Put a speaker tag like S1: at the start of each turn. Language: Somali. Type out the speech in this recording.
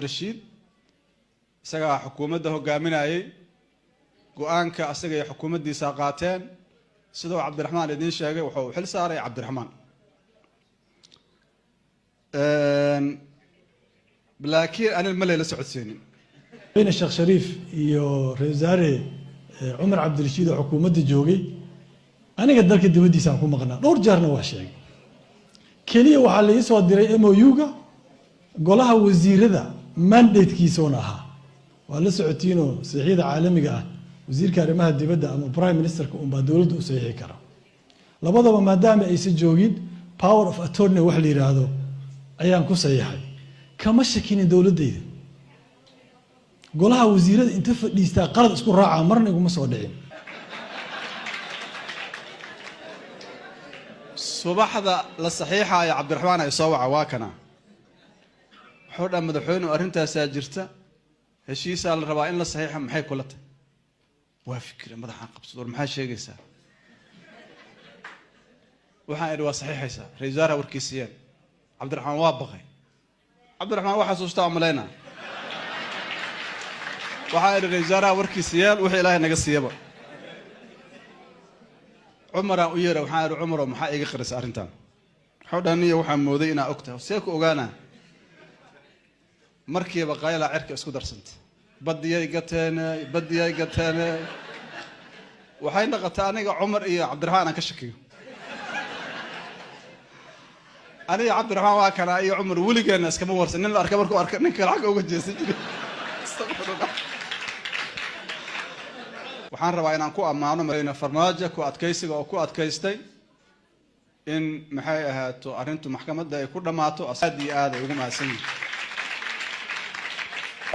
S1: Cabdirashiid, isagaa xukuumadda hogaaminayay. Go-aanka asaga iyo xukuumaddiisa qaateen. Sidoo Cabdiraxmaan idiin sheegay, wuxuu xil saaray Cabdiraxmaan, laakiin anin ma layla socodsiinin.
S2: Madaxweyne Sheekh Shariif iyo ra-isul wasaare Cumar Cabdirashiid oo xukuumadda joogay, aniga dalka dibaddiisaan ku maqnaa. Dhowr jeerna waa sheegay. Keliya waxaa la ii soo diray MOU-ga golaha wasiirada, mandate-kiisoona ahaa. Waa la socotiinoo saxiixyada caalamiga ah wasiirka arrimaha dibadda ama prime ministerka unbaa dowladda u saxiixi kara. Labadaba maadaama aysan joogin, power of attorney wax la yidhaahdo ayaan ku saxiixay. Kama shakinin dowladdayda. Golaha wasiirada inta fadhiistaa qalad isku raacaa marna iguma soo dhicin.
S1: Subaxda la saxiixaayo Cabdiraxmaan ay soo waca, waa kana. Wuxuu dhaa, "Madaxweynu, arrintaasaa jirta, heshiisaa la rabaa in la saxiixa, maxay kula tahay?" Waa fikira, madaxaan qabsado. "War maxaa sheegaysaa?" Waxaan idhi, "Waa saxiixaysaa, ra-isul wasaaraha warkiisiyeen." Cabdiraxmaan waa baqay. Cabdiraxmaan waa xasuustaa umalayna. Waxaan idhi, "Ra-isul wasaaraha warkiisiyeel, wixii Ilaahay naga siiyaba." Cumaraan u yeera. Waxaan idhi, "Cumarow, maxaa iga qarisa arrintan?" Wuxuu dhaha, "Niyo, waxaan mooday inaa og tahay." See ku ogaanaa? Markiiba qaylaa cirka isku darsantay: "Badiyay gateene, badiyay gateene!" Waxay noqotay aniga, Cumar iyo Cabdiraxmaan aan ka shakiyo. Aniga Cabdiraxmaan waa kanaa iyo Cumar weligeena iskama warsan. Nin la arka markuu arka ninka lacagga uga jeesan jiray. Astaqfirullah. Waxaan rabaa inaan ku ammaano Madaxweyne Farmaajo ku adkaysiga oo ku adkaystay in, maxay ahaato, arrintu maxkamadda ay ku dhammaato. Aad iyo aad ay ugu mahadsan yihin.